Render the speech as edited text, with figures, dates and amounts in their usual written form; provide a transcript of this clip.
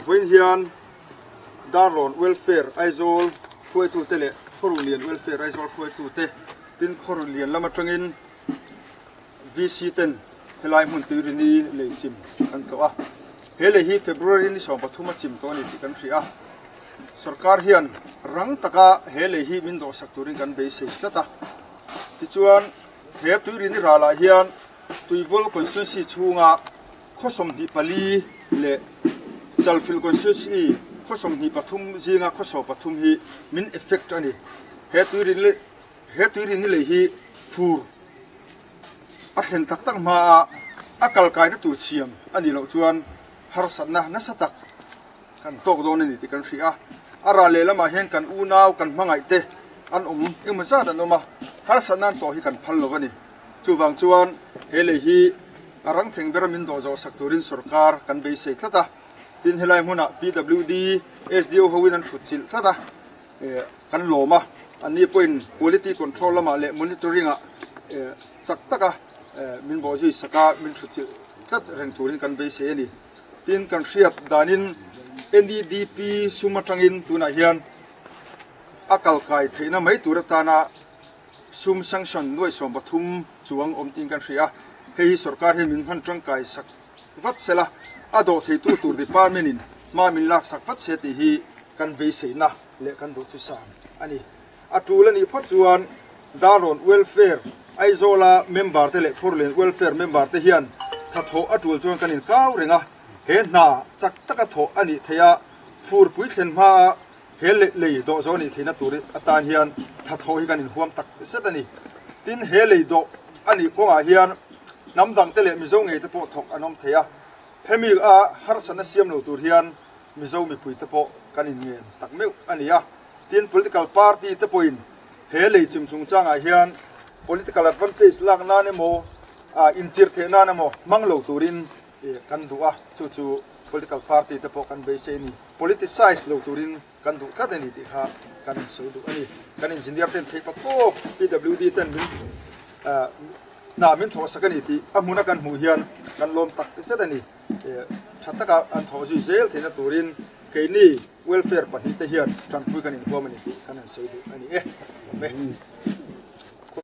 Vawiin hian Darlawn Welfare Aizawl hruaitute leh Khawruhlian Welfare Aizawl hruaitute tin Khawruhlian lam atangin VC ten helai hmun Tuirini lei chim an tlawh a. He lei hi February ni 13 a chim tawh a ni tih kan hria a. Sorkar hian rang taka he lei hi min dawhsak turin kan beisei tlat a. Tichuan he Tuirini ralah hian Tuivawl Constituency chhunga khaw 24 leh Chalfilh Constituency khaw 23 zinga khaw 13 hi min effect a ni. He tuirin he tuirin ni lei hi fur a thlen tak tak hmaa a kalkaina tur siam a nih loh chuan harsatna nasa tak kan tawk dawn a ni tih kan hria a. A ral lehlamah hian kan unau kan hmangaih te an awm engemaw zat an awm a, harsatna an tawh hi kan phal lo a ni. Chuvang chuan he lei hi a rang theng bera min dawh zawh sak turin sorkar kan beisei tlat a, tin helai hmunah PWD, SDO hoin an thut chilh tlat a, kan lawm a, anni pawhin quality control lamah leh monitoring ah chak taka min bawhzui sak a, min thut chilh tlat reng turin kan beisei a ni. Tin kan hriat danin NEDP sum atangin tunah hian a kalkai theihna mai tur atana sum sanction nuai 13 chuang awm tiin kan hria a, hei hi sorkar hian min hman tangkai sak vat sela, a dawh theitu tur department in hma min lak sak vat se tih hi kan beiseina leh kan duhthusam a ni. A tul a nih phawt chuan Darlawn Welfare Aizawla member te leh Phurlian Welfare member te hian thathawh a tul chuan kan inkau reng a, he hna chak taka thawh a nih theih a, furpui thlen hmaa He lei dawh zawh nih theihna tur atan hian thathawh hi kan inhuam tak zet a ni. Tin, he lei dawh a nih kawngah hian hnam dangte leh Mizo ngeite pawh thawk an awm thei a. Hemi a harsatna siam lo tur hian Mizo mipuite pawh kan inngen tak meuh a ni a. Tin, political party te pawhin he lei chim chungchangah hian political advantage lak nan emaw, inchirh theih nan emaw hmang lo turin kan duh a, chu chu political party te pawh kan beisei a ni. Politicize lo turin kan duh tlat a ni tih kha kan insawi duh a ni. Kan engineer ten theih patawk PWD ten min hna min thawhsak a ni tih a hmuna kan hmuh hian kan lawm tak zet a ni. Tha taka an thawh zui zel theihna turin keini welfare pahnih te hian tanpui kan inhuam a ni tih kan han sawi duh a ni e. Lawm e.